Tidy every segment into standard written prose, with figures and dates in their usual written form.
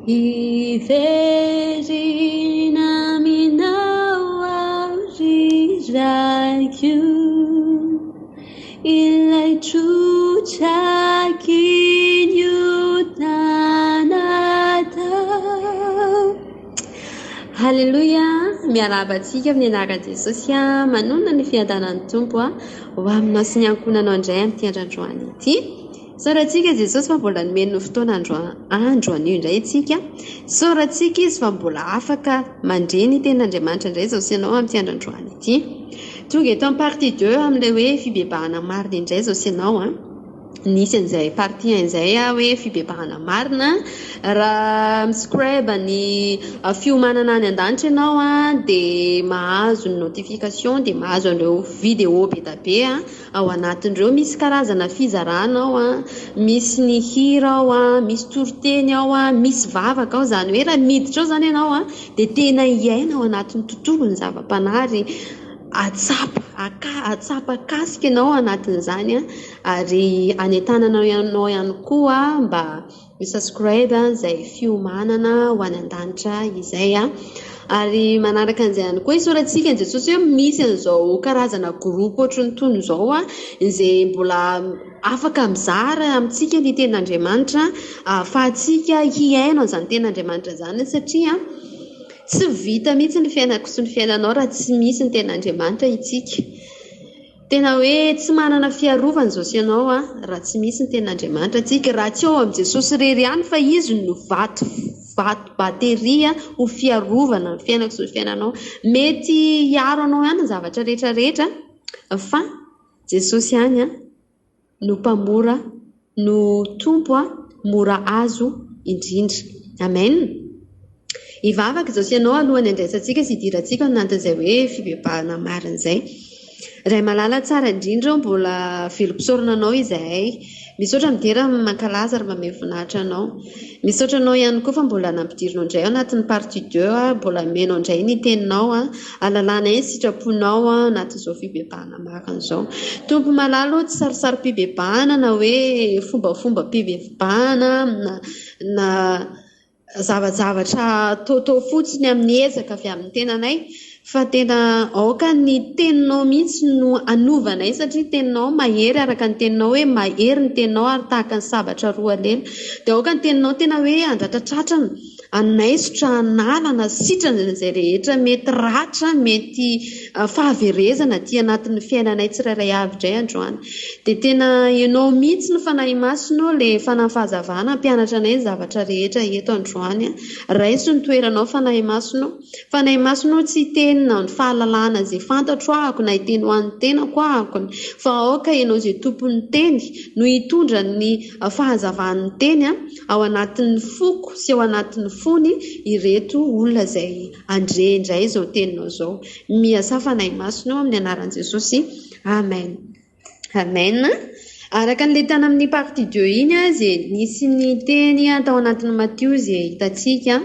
Hiverina aminao aho ry Raiko, ilay trotraky ny otana tao. Haleloia! Miarahaba antsika amin'ny anaran'i Jesosy aho. Manonona ny fiadanan'ny Tompo ho aminao sy ny ankohonanao indray amin'ity andro androany ity. Isaorantsika Jesosy fa mbola nomeny ny fotoana andro andro anio indray isika. Isaorantsika Izy fa mbola afaka mandre ny tenin'Andriamanitra indray izao sy ianao amin'ity andro androany ity. Tonga eto amin'ny partie deux amin'ilay hoe fibebahana marina indray izao sy ianao an. Nisy an'izay partie un izay hoe fibebahana marina. Raha mi-scribe ny fiomanana any an-danitra ianao an, dia mahazo ny notification, dia mahazo an'ireo vidéo be dia be an. Ao anatin'ireo misy karazana fizarana ao an, misy ny hira ao an, misy toriteny ao an, misy vavaka ao, izany hoe raha miditra ao izany ianao an, dia tena hiaina ao anatin'ny tontolon'ny zava-panahy ary hahatsapa hahatsapa kasika ianao ao anatin'izany an, ary hanentanana anao ihany koa mba Mi-subscribe izay fiomanana ho any an-danitra izay. Ary manaraka an'izay ihany koa isaorantsika an'i Jesosy hoe misy an'izao karazana groupe ohatran'itony izao izay mbola afaka mizara amintsika ny tenin'Andriamanitra ahafahantsika hihaino an'izany tenin'Andriamanitra izany satria tsy vita mihitsy ny fiainako sy ny fiainanao raha tsy misy ny tenin'Andriamanitra isika. Tena hoe tsy manana fiarovana izao sy ianao an, raha tsy misy ny tenin'Andriamanitra tsika, raha tsy ao amin'i Jesosy irery ihany fa Izy no vato vato bateria ho fiarovana ny fiainako sy ny fiainanao. Mety hiaro anao ihany ny zavatra rehetra rehetra fa Jesosy ihany an no mpamora no Tompo a, mora azo indrindra. Amen. Hivavaka izao sy ianao alohan'ny handraisantsika sy hidirantsika ao anatin'izay hoe fibebahana marina izay. Ray malala tsara indrindra ô, mbola velom-pisaorana anao izahay. Misaotra midera mankalaza ary mamehy voninahitra anao. Misaotra anao ihany koa fa mbola nampidirinao indray ao anatin'ny partie deux, mbola omenao indray ny teninao, ahalalana ny sitraponao ao anatin'izao fibebahana marina izao. Tompo malala ô, tsy sarisarim-pibebahana na hoe fombafombam-pibebahana na zavajavatra ataotao fotsiny amin'ny ezaka avy amin'ny tenanay fa tena aoka ny teninao mihitsy no hanova anay satria teninao mahery araka ny teninao hoe mahery ny teninao ary tahaka ny sabatra roa lela. Dia aoka ny teninao tena hoe handratratratrana, hanaisotra, hanala na sitrana izay rehetra mety ratra, mety fahaverezana aty anatin'ny fiainanay tsirairay avy indray androany. Dia tena ianao mihitsy no Fanahy Masina ô, ilay Fanahy Fahazavana hampianatra anay ny zavatra rehetra eto androany. Raiso ny toeranao Fanahy Masina ô. Fanahy Masina ô, tsy hiteny na ny fahalalana izay fantatro ahako na hiteny ho an'ny tenako ahako, fa aoka ianao izay tompon'ny teny no hitondra ny fahazavan'ny teny ao anatin'ny foko sy ao anatin'ny fony ireto olona izay handre indray izao teninao izao. Miasà Fanahy Masina ô, amin'ny anaran'i Jesosy. Amen. Amen. Araka ny tany amin'ny partie deux iny izay nisy ny teny tao anatin'ny Matio izay hitantsika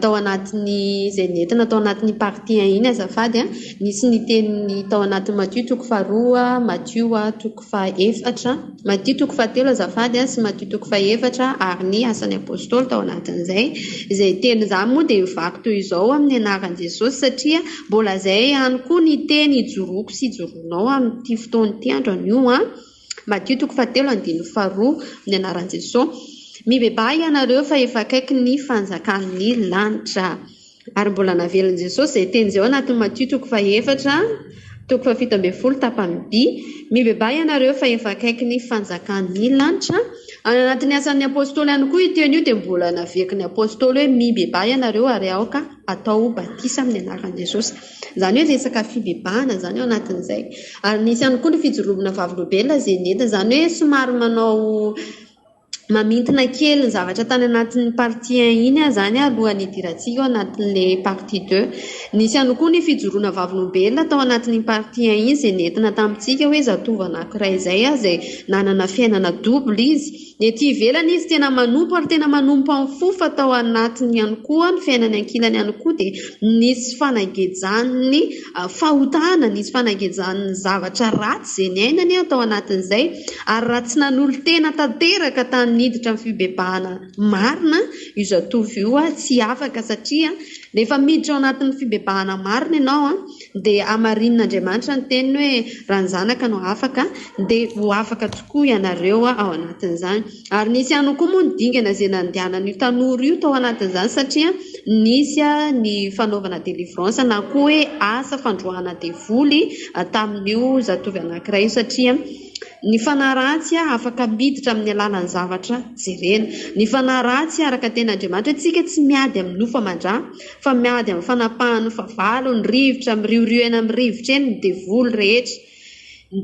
tao anatin'ny izay nentina tao anatin'ny partie un iny azafady nisy ny teny tao anatin'ny Matio toko faharoa, Matio toko fahaefatra, Matio toko fahatelo azafady sy Matio toko fahefatra ary ny asan'ny apostoly tao anatin'izay. Izay teny izany moa dia mivaky toy izao amin'ny anaran'i Jesosy satria mbola izay ihany koa ny teny ijoroako sy ijoroanao amin'ity fotoana ity andro anio an. Matio toko fahatelo andininy faharoa amin'ny anaran'i Jesosy. Mibebaha ianareo fa efa akaiky ny fanjakan'ny lanitra. Ary mbola navelin'i Jesosy izay teny izay ao anatin'ny Matio toko fahefatra, toko fahafito ambin'ny folo tapany B. Mibebaha ianareo fa efa akaiky ny fanjakan'ny lanitra. Any anatin'ny asan'ny apostoly ihany koa io teny io dia mbola naverin'ny apostoly hoe mibebaha ianareo ary aoka atao batisa amin'ny anaran'i Jesosy. Izany hoe resaka fibebahana izany ao anatin'izay. Ary nisy ihany koa ny fijoroana vavolombelona izay nentina. Izany hoe somary manao mamintina kely ny zavatra tany anatin'ny partie un iny aho izany alohan'ny hidirantsika ao anatin'ilay partie deux. Nisy ihany koa ny fijoroana vavolombelona tao anatin'iny partie un iny izay nentina tamintsika hoe zatovo anankiray izay izay nanana fiainana double izy. Ny ety ivelany izy tena manompo ary tena manompo amin'ny fo fa tao anatiny ihany koa ny fiainany ankilany ihany koa dia nisy fanagejan'ny fahotana, nisy fanagejan'ny zavatra ratsy izay niainany tao anatin'izay ary raha tsy nanolo-tena tanteraka tany niditra amin'ny fibebahana marina io zatovo io tsy afaka satria rehefa miditra ao anatin'ny fibebahana marina ianao dia hamarinin'Andriamanitra ny teniny hoe raha ny zanaka no afaka dia ho afaka tokoa ianareo ao anatin'izany. Ary nisy ihany koa moa ny dingana izay nandehanan'io tanora io tao anatin'izany satria nisy ny fanaovana délivrance na koa hoe asa fandroahana devoly tamin'io zatovo anankiray io satria ny fanahy ratsy afaka miditra amin'ny alalan'ny zavatra jerena. Ny fanahy ratsy araka ny tenin'Andriamanitra, tsika tsy miady amin'ny nofo aman-dra fa miady amin'ny fanapahan'ny fahavalo, ny rivotra, miriorio eny amin'ny rivotra eny, ny devoly rehetra.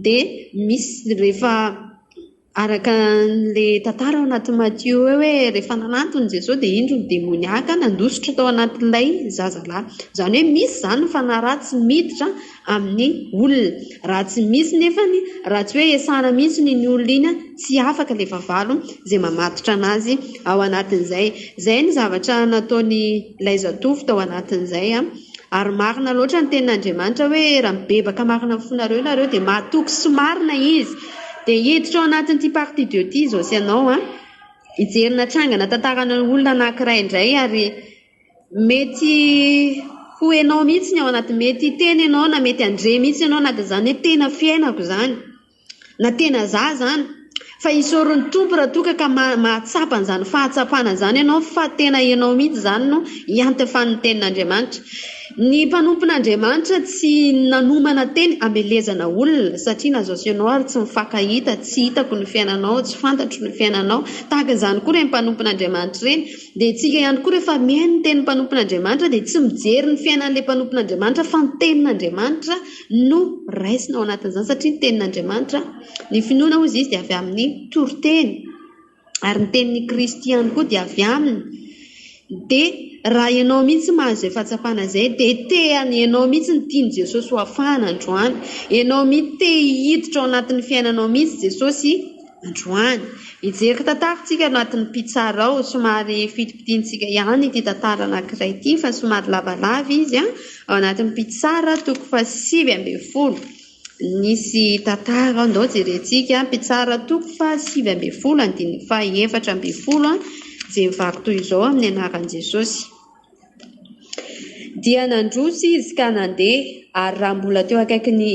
Dia misy rehefa araka an'ilay tantara ao anatin'i Matio eo hoe rehefa nanantona i Jesosy dia indro ny demoniaka nandositra tao anatin'ilay zazalahy. Izany hoe misy izany ny fanahy ratsy miditra amin'ny olona. Raha tsy misy nefany, raha tsy hoe esahana mihitsy iny olona iny, tsy afaka ilay fahavalo izay mamatotra anazy ao anatin'izay. Izay ny zavatra nataon'ilay zatovo tao anatin'izay. Ary marina loatra ny tenin'Andriamanitra hoe raha mibebaka marina amin'ny fonareo ianareo dia mahatoky sy marina Izy. Dia hiditra ao anatin'ity partie deux ity izao sy ianao an. Hijerina trangana tantarana olona anankiray indray ary mety ho ianao mihitsy ny ao anaty, mety hiteny ianao na mety handre mihitsy ianao anatin'izany hoe tena fiainako izany. Na tena za zany. Fa isaory ny Tompo raha toa ka mahatsapa an'izany fahatsapana izany ianao fa tena ianao mihitsy izany no iantefan'ny tenin'Andriamanitra. Ny mpanompon'Andriamanitra tsy nanomana teny hamelezana olona satria na zao sy ianao ary tsy mifankahita, tsy hitako ny fiainanao, tsy fantatro ny fiainanao. Tahaka izany koa ireny mpanompon'Andriamanitra ireny. Dia isika ihany koa rehefa mihaino ny tenin'ny mpanompon'Andriamanitra dia tsy mijery ny fiainan'ilay mpanompon'Andriamanitra fa ny tenin'Andriamanitra no raisina ao anatin'izany satria ny tenin'Andriamanitra, ny finoana hozy izy dia avy amin'ny toriteny ary ny tenin'i Kristy ihany koa dia avy aminy. Dia raha ianao mihitsy mahazo izay fahatsapana izay dia te ianao mihitsy no tian'i Jesosy ho afahana androany. Ianao mihitsy te hiditra ao anatin'ny fiainanao mihitsy Jesosy androany. Hijery tantara isika anatin'ny mpitsara ao, somary fitipitiantsika ihany ity tantara anankiray ity fa somary lavalava izy an. Ao anatin'ny mpitsara toko faha-19. Nisy tantara ao, ndao jerentsika, mpitsara toko faha-19 andininy faha-14 izay mivaky toy izao amin'ny anaran'i Jesosy. Dia nandroso izy ka nandeha, ary raha mbola teo akaikin'ny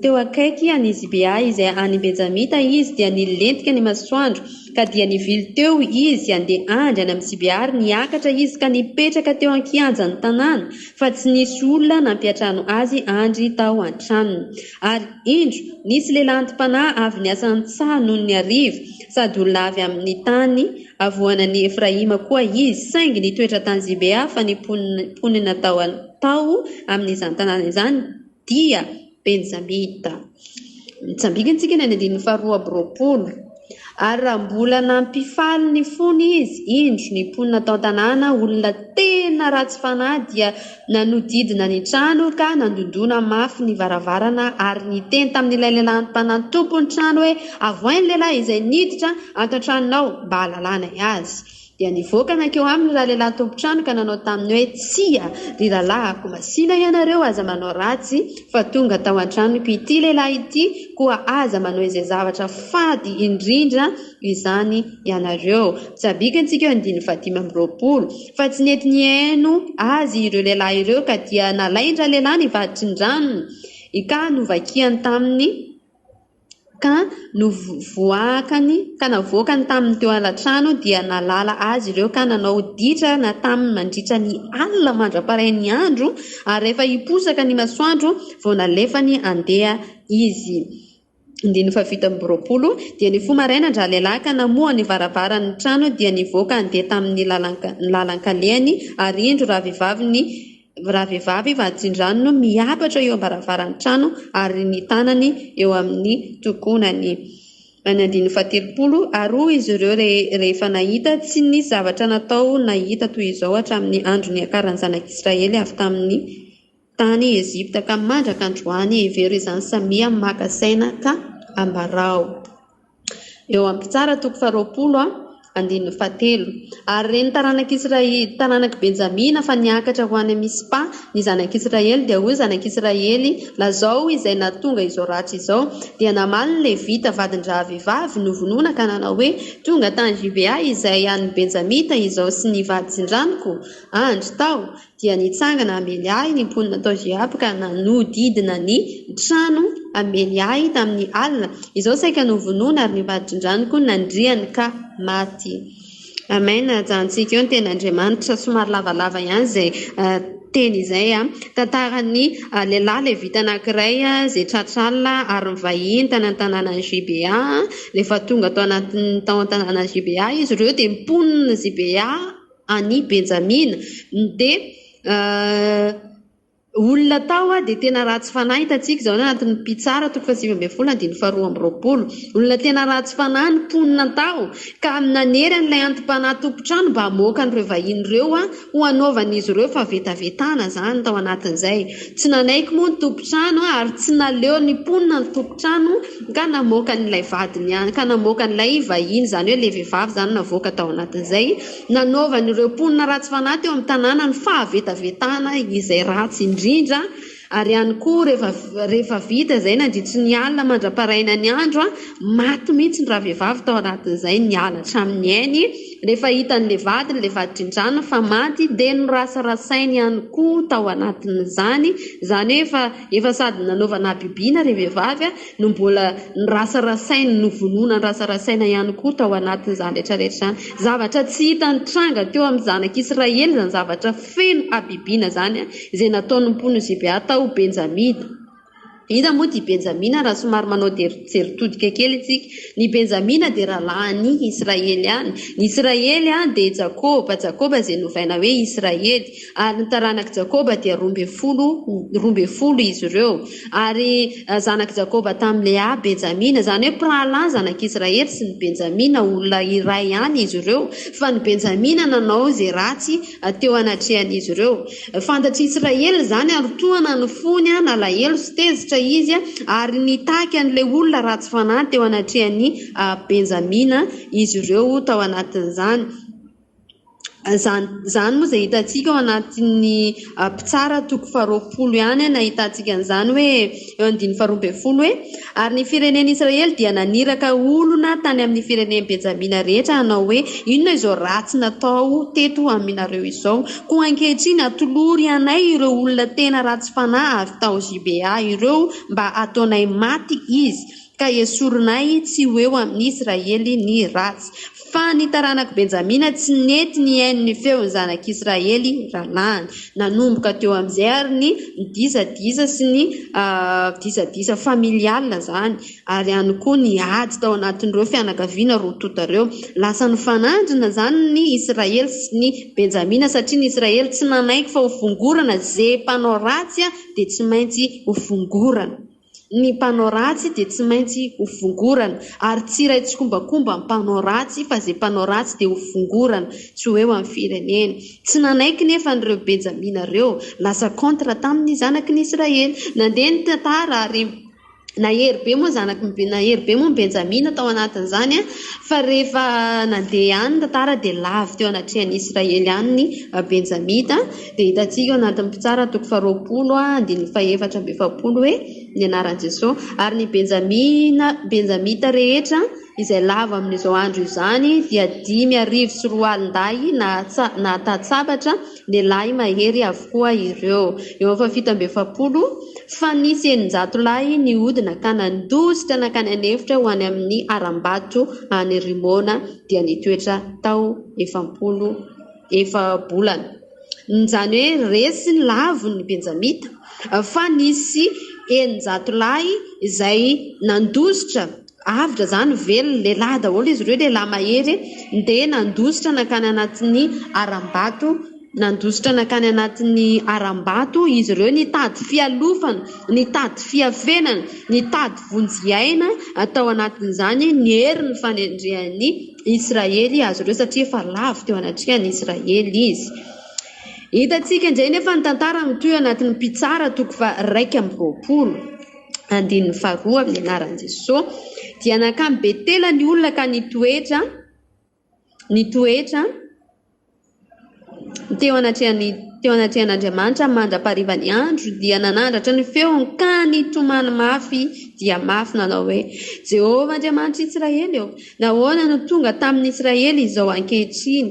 teo akaiky an'i Gibea izay any Benjamita izy, dia nilentika ny masoandro, ka dia nivily teo izy handeha handry any amin'i Gibea, ary niakatra izy ka nipetraka teo an-kianjan'ny tanàna, fa tsy nisy olona nampiantrano azy handry tao an-tranony. Ary, indro, nisy lehilahy anti-panahy avy niasa an-tsaha nony ny hariva, sady olona avy amin'ny tany Havoanan'i Efraima koa izy, saingy nitoetra tany Gibea, fa ny mponina tao tao amin'izany tanàna izany dia Benjamita. Mitsambikina isika ny any andininy faharoa amby roapolo. Ary raha mbola nampifaly ny fony izy, indro, ny mponina tao an-tanàna, olona tena ratsy fanahy, dia nanodidina ny trano ka nandondona mafy ny varavarana ary niteny tamin'ilay lehilahy mpanahy tompon'ny trano hoe, Avoahy ny lehilahy izay niditra ato an-tranonao mba hahalalanay azy. Dia nivoaka nankeo aminy ralehilahy tompon-trano ka nanao taminy hoe, Tsia, ry rahalahiko, masìna ianareo, aza manao ratsy, fa tonga tao an-tranoko ity lehilahy ity, koa aza manao izay zavatra fady indrindra izany ianareo. Tsabika antsika eo andininy fahadimy amby roapolo. Fa tsy nety nihaino azy ireo lehilahy ireo, ka dia nalain-dralehilahy ny vaditrin-dranony, ka novakiany tamin'ny. Ka novoakany, ka navoakany taminy teo ala-trano, dia nahalala azy ireo ka nanao ditra na taminy mandritra ny alina mandra-parain'ny andro, ary rehefa hiposaka ny masoandro vao nalefany handeha izy. Andininy fahafito amby roapolo. Dia nifoha maraina Dralehilahy ka namoha ny varavaran'ny trano, dia nivoaka handeha tamin'ny lalan-kalehany, ary indro ravehivavy ny Ravehivavy vaditsindrano no miabatra eo am-baravaran'ny trano ary ny tanany eo amin'ny tokonany. Any andininy faha-30, Ary hoy izy ireo rehefa nahita, Tsy nisy zavatra natao nahita toy izao hatramin'ny andro niakaran'ny zanak'Israely avy tamin'ny tany Egypta ka mandraka androany, hevero izany samia maka saina ka ambarao. Eo amin'ny Mpitsara toko faharoapolo. Andininy fahatelo. Ary ren'ny taranak'Israely, taranak'i Benjamina fa niakatra ho any Mispa ny zanak'Israely, dia hoy ny zanak'Israely, Lazao izay nahatonga izao ratsy izao. Dia namaly ny Levita vadin-drahavehivavy novonoina ka nanao hoe, Tonga tany Gibea izay an'ny Benjamita izao sy ny vaditsindranoko, andry tao, Dia nitsangana hamely ahy ny mponina tao Giab ka nanodidina ny trano hamely ahy tamin'ny alina. Izao saika novonoina ary ny vadin-dranoko nandriany ka maty. Amen. Ajanontsika eo ny tenin'Andriamanitra. Somary lavalava ihany izay teny izay. Tantaran'ny lehilahy levita anankiray izay tratra alina ary nivahiny tany an-tanànan'i Gibea. Rehefa tonga tao anatin'ny tao an-tanànan'i Gibea izy ireo dia mponin'i Gibea an'i Benjamina. Dia olona tao dia tena ratsy fanahy, hitantsika izao any anatin'ny Mpitsara toko faha-19 andininy faha-22. Olona tena ratsy fanahy ny mponina tao ka nanery an'ilay anti-panahy tompon-trano mba hamoaka an'ireo vahiny ireo ho hanaovan'izy ireo fahavetavetana izany tao anatin'izay. Tsy nanaiky moa ny tompon-trano ary tsy naleo ny mponina ny tompon-trano ka namoaka an'ilay vadiny ihany, ka namoaka an'ilay vahiny, izany hoe ilay vehivavy izany navoaka tao anatin'izay. Nanaovan'ireo mponina ratsy fanahy teo amin'ny tanàna ny fahavetavetana izay ratsy indrindra, ary ihany koa rehefa rehefa vita izay nandritry ny alina mandra-parainan'ny andro, maty mihitsy ny ravehivavy tao anatin'izay niala hatramin'ny ainy. Rehefa hitan'ilay vadiny, ilay vaditrindrana fa maty dia norasarasainy ihany koa tao anatin'izany, izany hoe efa efa sady nanaovana habibiana ilay vehivavy no mbola norasarasainy, novonoina norasarasaina ihany koa tao anatin'izany rehetra rehetra izany. Zavatra tsy hita nitranga teo amin'ny zanak'Israely izany zavatra feno habibiana izany izay nataon'ny mponin'i Gibea tao Benjamina. Iza moa ity Benjamina raha somary manao jery todika kely isika? Ny Benjamina dia rahalahin'i Israely ihany. Ny Israely dia Jakoba, Jakoba izay novaina hoe Israely. Ary ny taranak'i Jakoba dia 12, 12 izy ireo. Ary zanak'i Jakoba tamin'i Lea, Benjamina, izany hoe mpirahalahy zanak'Israely sy ny Benjamina, olona iray ihany izy ireo, fa ny Benjamina nanao izay ratsy teo anatrehan'izy ireo. Fantatr'i Israely izany ary tohana ny fony, nalahelo sy tezitra izy, ary nitaky an'ilay olona ratsy fanahy teo anatrehan'i Benjamina izy ireo tao anatin'izany. Izany izany moa izay hitantsika ao anatin'ny Mpitsara toko faharoapolo ihany no ahitantsika an'izany hoe eo andininy faharoa ambin'ny folo hoe, Ary ny firenen'Israely dia naniraka olona tany amin'ny firenen'i Benjamina rehetra hanao hoe, Inona izao ratsy natao teto aminareo izao? Koa ankehitriny atolory anay ireo olona tena ratsy fanahy avy tao Gibea ireo mba hataonay maty izy, ka esorinay tsy ho eo amin'ny Israely ny ratsy. Fa ny taranak'i Benjamina tsy nety nihaino ny feon'ny zanak'Israely rahalahiny. Nanomboka teo amin'izay àry ny disadisa sy ny disadisa familial izany, ary ihany koa ny ady tao anatin'ireo fianakaviana roa tonta ireo. Lasa nifanandrina izany ny Israely sy ny Benjamina, satria ny Israely tsy nanaiky fa hofongorana, izay mpanao ratsy dia tsy maintsy hofongorana. Ny mpanao ratsy dia tsy maintsy ho fongorana, ary tsy iray tsikombakomba ny mpanao ratsy fa izay mpanao ratsy dia ho fongorana, tsy ho eo amin'ny firenena. Tsy nanaiky nefa an'ireo Benjamina ireo, lasa contre tamin'ny zanaky ny Israely. Nandeha ny tantara ary nahery be moa ny zanaky ny nahery be moa ny Benjamina tao anatin'izany fa rehefa nandeha ihany ny tantara dia lavo teo anatrehan'ny Israely ihany ny Benjamita. Dia hitantsika ao anatin'ny Mpitsara toko faharoapolo andininy fahefatra amby efapolo hoe ny anaran'i Jesosy. Ary ny Benjamina, Benjamita rehetra izay lavo amin'izao andro izany dia 250 dahy nahatatsabatra, lehilahy mahery avokoa ireo. Eo amin'ny fahafito amby efapolo, fa nisy 600 lahy nihodina ka nandositra nankany an'efitra ho any amin'ny harambato any Rimona, dia nitoetra tao 40 efa-bolana. Izany hoe resy ny lavo ny Benjamita, fa nisy 600 lahy izay nandositra, avotra izany, velona, lehilahy daholo izy ireo, lehilahy mahery, dia nandositra nankany anatin'ny harambato, nandositra nankany anatin'ny harambato izy ireo, nitady fialofana, nitady fiafenana, nitady vonjy aina tao anatin'izany ny herin'ny fanendrehan'ny Israely azy ireo satria efa lavo teo anatrehan'i Israely izy. Hitantsika indray nefa ny tantara mitohy anatin'ny Mpitsara toko faha-21 andininy faharoa amin'ny anaran'i Jesosy. Dia nankany Betela ny olona ka nitoetra. Nitoetra teo anatrehan'ny teo anatrehan'Andriamanitra mandra-paharivan'ny andro, dia nanandratra ny feony ka nitomany mafy dia mafy nanao hoe, Jehovah Andriamanitr'i Israely ô, nahoana no tonga tamin'ny Israely izao ankehitriny,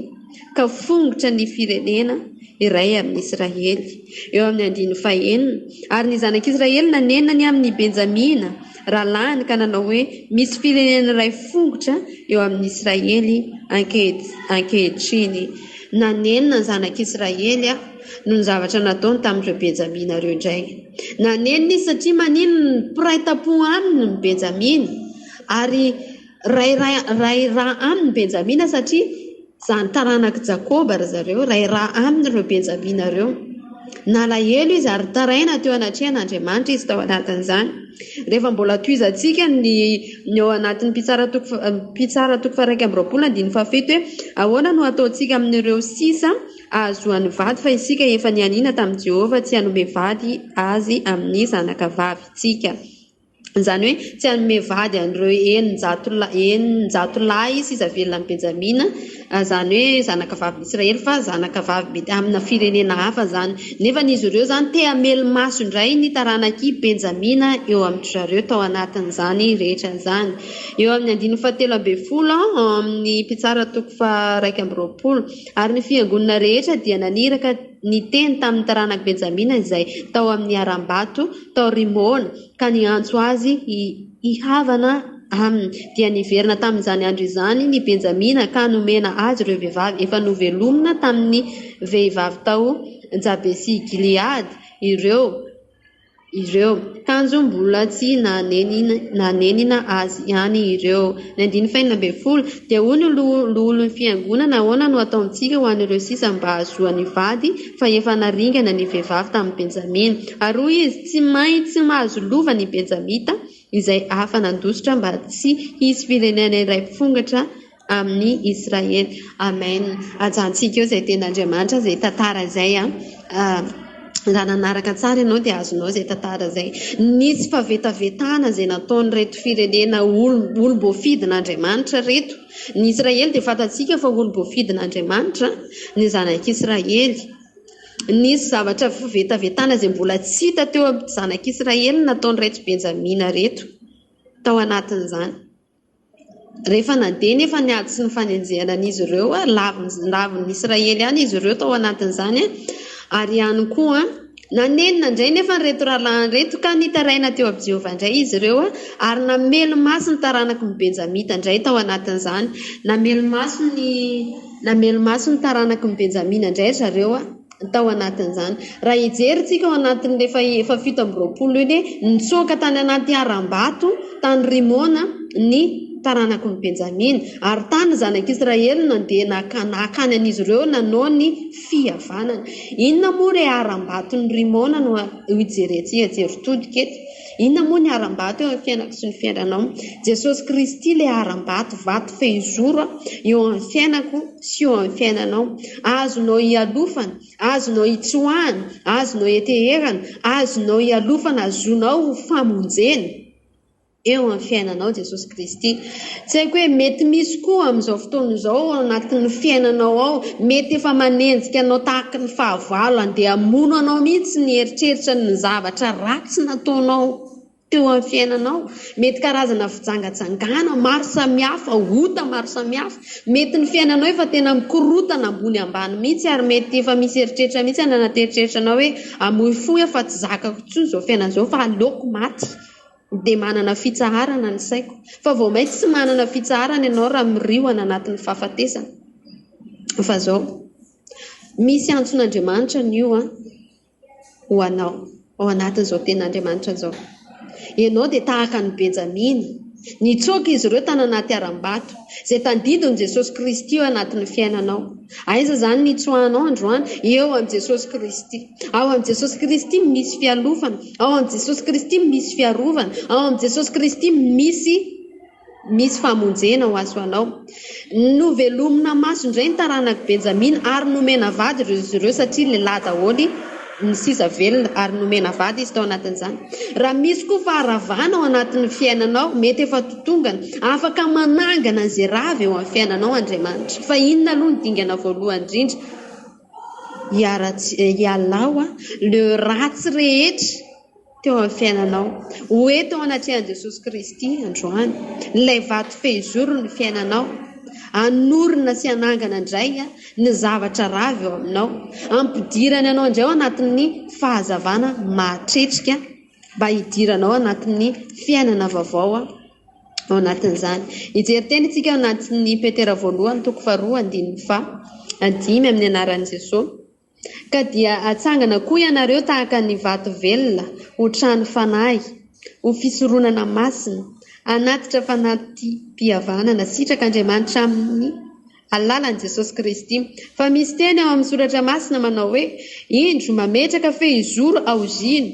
ka fongotra ny firenena iray amin'i Israely? Eo amin'ny andininy fahenina, Ary ny zanak'Israely nanenina ny amin'i Benjamina rahalahiny ka nanao hoe, Misy firenena iray fongotra eo amin'i Israely ankehitriny. Nanenina ny zanak'Israely noho ny zavatra nataony tamin'ireo Benjamina ireo indray. Nanenina izy satria maninona ny mpiray tampo aminy ny Benjamina, ary ray ra aminy ny Benjamina satria izany taranak'i Jakoba ry zareo, ray ra aminy ireo Benjamina ireo. Nalahelo izy ary nitaraina teo anatrehan'Andriamanitra izy tao anatin'izany. Rehefa mbola tohizantsika ny ny ao anatin'ny Mpitsara toko Mpitsara toko faha-21 andininy fahafito hoe ahoana no hataontsika amin'ireo sisa ahazoany vady fa isika efa nianiana tamin'i Jehovah tsy hanome vady azy amin'ny zanakavavintsika. Izany hoe tsy hanome vady an'ireo 600 600 lahy sisa velona amin'i Benjamina, izany hoe zanakavavin'i Israely fa zanakavavy mety amina firenena hafa izany. Nefa izy ireo izany te hamely maso indray ny taranak'i Benjamina eo amin-dry zareo tao anatin'izany rehetra izany. Eo amin'ny andininy fahatelo ambin'ny folo ao amin'ny Mpitsara toko faha-21. Ary ny fiangonana rehetra dia naniraka niteny tamin'ny taranak'i Benjamina izay tao amin'ny harambato tao Rimona, ka niantso azy hihavana aminy. Dia niverina tamin'izany andro izany ny Benjamina ka nomena azy ireo vehivavy efa novelomina tamin'ny vehivavy tao Jabesi-Gileada ireo. Ireo. Kanjo mbola tsy nanenina azy ihany ireo. Ny andininy fahenina ambin'ny folo, Dia hoy ny loholon'ny fiangonana, Ahoana no hataontsika ho an'ireo sisa mba hahazoany vady, fa efa naringana ny vehivavy tamin'i Benjamina? Ary hoy izy, Tsy maintsy mahazo lova ny Benjamita izay afa-nandositra mba tsy hisy firenena iray mpifongatra amin'ny Israely. Amen. Ajantsika eo izay tenin'Andriamanitra, izay tantara izay an. Raha nanaraka tsara ianao dia azonao izay tantara izay. Nisy fahavetavetana izay nataon'ireto firenena olom-boafidin'Andriamanitra ireto. Ny Israely dia fantatsika fa olom-boafidin'Andriamanitra, ny zanak'Israely. Nisy zavatra fivetavetana izay mbola tsy hita teo amin'ny zanak'Israely nataon'ireto Benjamina ireto tao anatin'izany. Rehefa nandeha nefa ny ady sy ny fanenjehana an'izy ireo, lavin'ny Israely ihany izy ireo tao anatin'izany, ary ihany koa nanenina indray nefa ireto rahalahiny ireto ka nitaraina teo amin'i Jehovah indray izy ireo, ary namely maso ny taranaky ny Benjamita indray tao anatin'izany. Namely maso ny namely maso ny taranaky ny Benjamina indray ry zareo. tao anatin'izany. Raha hijery tsika ao anatin'ilay efa efa 27 iny hoe nitsoaka tany anaty harambato tany Rimona ny taranaky ny Benjamina, ary tany ny zanak'Israely nandeha naka nakany an'izy ireo nanao ny fihavanana. Inona moa ilay harambaton'i Rimona no hijerentsika jery todika eto? Inona moa ny harambato eo amin'ny fiainako sy ny fiainanao? Jesosy Kristy ilay harambato, vato fehizoro eo amin'ny fiainako sy eo amin'ny fiainanao. Azonao ialofana, azonao itsoahana, azonao eteherana, azonao ialofana, azonao ho famonjena eo amin'ny fiainanao Jesosy Kristy. Tsy haiko hoe mety misy koa amin'izao fotoana izao ao anatin'ny fiainanao ao, mety efa manenjika anao tahaka ny fahavalo handeha hamono anao mihitsy ny eritreritra ny zavatra ratsy nataonao teo amin'ny fiainanao. Mety karazana fijangajangana maro samihafa, ota maro samihafa. Mety ny fiainanao efa tena mikorotana ambony ambany mihitsy ary mety efa misy eritreritra mihitsy any anaty eritreritra anao hoe hamoy fo aho fa tsy zakako intsony izao fiainana izao fa aleoko maty. Dia manana fitsaharana ny saiko. Fa vao mainka tsy manana fitsaharana ianao raha mirioana anatin'ny fahafatesana. Fa izao, misy antson'Andriamanitra anio an, ho anao, ao anatin'izao tenin'Andriamanitra izao. Ianao dia tahaka an'i Benjamina. Nitsoaka izy ireo tany anaty harambato, izay tandindon'i Jesosy Kristy eo anatin'ny fiainanao. Aiza izany ny hitsoahanao androany? Eo amin'i Jesosy Kristy. Ao amin'i Jesosy Kristy misy fialofana. Ao amin'i Jesosy Kristy misy fiarovana. Ao amin'i Jesosy Kristy misy misy famonjena ho azo anao. Novelomina maso indray ny taranak'i Benjamina ary nomena vady izy ireo satria lehilahy daholo. ny sisa velona ary nomena vady izy tao anatin'izany. Raha misy koa faharavana ao anatin'ny fiainanao, mety efa totongana, afaka manangana an'izay rava eo amin'ny fiainanao Andriamanitra. Fa inona aloha ny dingana voalohany indrindra? Hialao ireo ratsy rehetra teo amin'ny fiainanao. Ho eto ao anatrehan'i Jesosy Kristy androany, ilay vato fehizoro ny fiainanao. Hanorina sy hanangana indray ny zavatra rava eo aminao. Hampidirany anao indray ao anatin'ny fahazavana mahatretrika mba hidiranao anatin'ny fiainana vaovao ao anatin'izany. Hijery teny isika ao anatin'ny Petera voalohany toko faharoa andininy faha dimy amin'ny anaran'i Jesosy. Ka dia atsangana koa ianareo tahaka ny vato velona ho trano fanahy, ho fisoronana masina, hanatitra fanati-pihavanana sitrak'Andriamanitra amin'ny alalan'i Jesosy Kristy. Fa misy teny ao amin'ny Soratra Masina manao hoe, Indro, mametraka fehizoro ao Ziona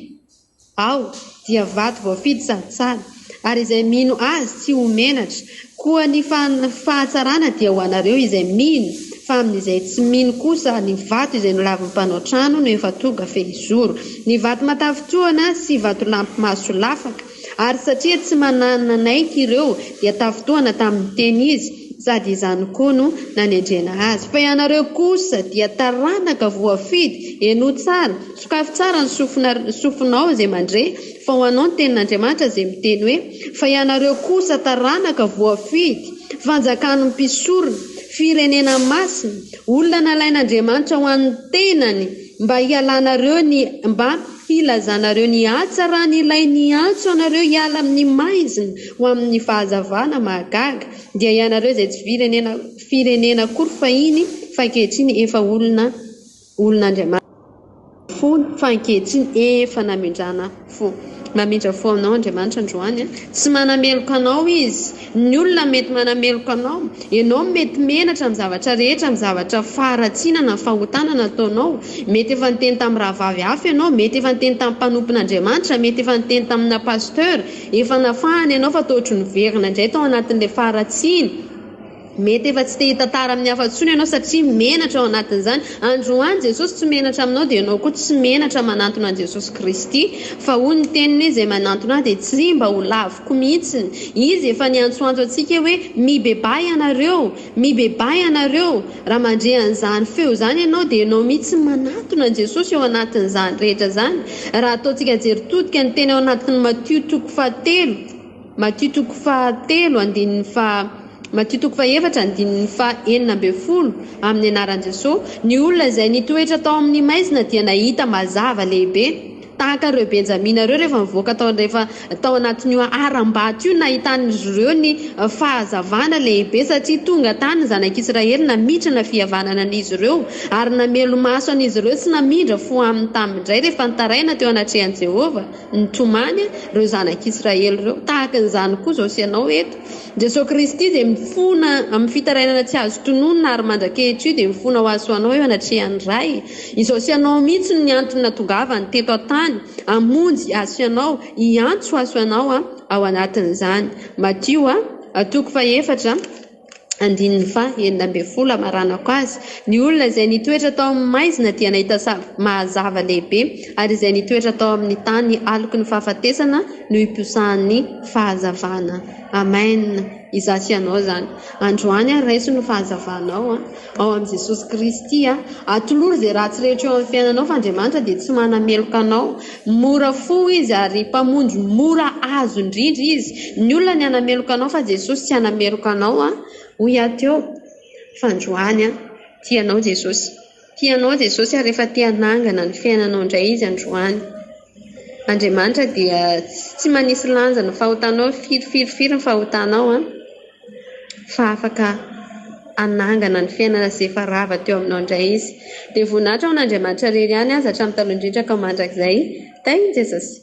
Aho, dia vato voafidy sady tsara, ary izay mino Azy tsy ho menatra. Koa ny fahatsarana dia ho anareo izay mino, fa amin'izay tsy mino kosa, ny vato izay nolavin'ny mpanao trano no efa tonga fehizoro, ny vato matafintohina sy vatolampy maso lafaka. Ary satria tsy mananaiky ireo, dia tafintohina tamin'ny teny izy, sady izany koa no nanendrena azy. Fa ianareo kosa dia taranaka voafidy, henoy tsara, Sokafy tsara ny sofina, sofinao izay mandre, fa ho anao ny tenin'Andriamanitra izay miteny hoe, Fa ianareo kosa taranaka voafidy, fanjakan'ny mpisorona, firenena masina, olona nalain'Andriamanitra ho an'ny tenany, mba hialanareo ny, mba hilazanareo ny hatsaran'ilay niantso anareo hiala amin'ny maizina ho amin'ny fahazavana mahagaga, dia ianareo izay tsy firenena, firenena akory fahiny, fa ankehitriny efa olona. Olon'Andriamanitra fony fa ankehitriny efa namindrana fo. Mamindra fo aminao Andriamanitra androany. Tsy manameloka anao Izy. Ny olona mety manameloka anao. Ianao mety menatra amin'ny zavatra rehetra, amin'ny zavatra faharatsiana na fahotana nataonao. Mety efa niteny tamin'ny rahavavy hafa ianao, mety efa niteny tamin'ny mpanompon'Andriamanitra, mety efa niteny tamina pasteur. Efa nafahana ianao fa toa ohatry ny niverina indray tao anatin'ilay faharatsiana. Mety efa tsy te hitantara amin'ny hafa intsony ianao satria menatra ao anatin'izany. Androany Jesosy tsy menatra aminao dia ianao koa tsy menatra manantona an'i Jesosy Kristy. Fa hoy ny teniny hoe izay manantona ahy dia tsy mba ho laviko mihitsiny. Izy efa niantsoantso antsika hoe mibebaha ianareo, mibebaha ianareo. Raha mandre an'izany feo izany ianao dia ianao mihitsy manantona an'i Jesosy ao anatin'izany rehetra izany. Raha ataontsika jery todika ny teny ao anatin'ny Matio toko fahatelo, Matio toko fahatelo andininy faha Matio toko fahefatra andininy faha 16 Amin'ny anaran'i Jesoa, ny olona izay nitoetra tao amin'ny maizina dia nahita mazava lehibe, tahaka ireo Benjamina ireo rehefa nivoaka tao rehefa tao anatin'io harambato io nahitan'izy ireo ny fahazavana lehibe satria tonga tany ny zanak'Israely namitrana fihavanana an'izy ireo ary namelo-maso an'izy ireo sy namindra fo aminy tamindray rehefa nitaraina teo anatrehan'i Jehovah Nitomany ireo zanak'Israely ireo. Tahaka an'izany koa izao sy ianao eto. Jesoa Kristy dia mifona amin'ny fitarainana tsy azo tononina ary mandrakehitrio dia mifona ho azy sy ho anao eo anatrehan'ny Ray. Izao sy ianao mihitsy no antony natongavany teto an-tany, hamonjy azy sy ianao, hiantso azy sy ianao ao anatin'izany. Matio toko fahefatra. Andininy faha 16 hamaranako azy, Ny olona izay nitoetra tao amin'ny maizina dia nahita mazava lehibe, ary izay nitoetra tao amin'ny tany aloky ny fahafatesana no hiposahan'ny fahazavana. Amen! Izaho sy ianao izany. Androany ary raiso ny fahazavanao ao amin'i Jesosy Kristy. Atolory izay ratsy rehetra eo amin'ny fiainanao fa Andriamanitra dia tsy manameloka anao. Mora fo Izy ary Mpamonjy mora azo indrindra Izy. Ny olona ny hanameloka anao fa Jesosy tsy hanameloka anao an! Hoy aho teo fa androany an! Tia anao Jesosy. Tia anao Jesosy ary efa te hanangana ny fiainanao indray Izy androany. Andriamanitra dia tsy manisy lanja ny fahotanao, firy firy firy ny fahotanao an! Fa afaka hanangana ny fiainana izay efa rava teo aminao indray Izy. Dia voninahitra ho an'Andriamanitra irery ihany aza hatramin'ny taloha indrindra ka ho mandrakizay. Tahin'i Jesosy.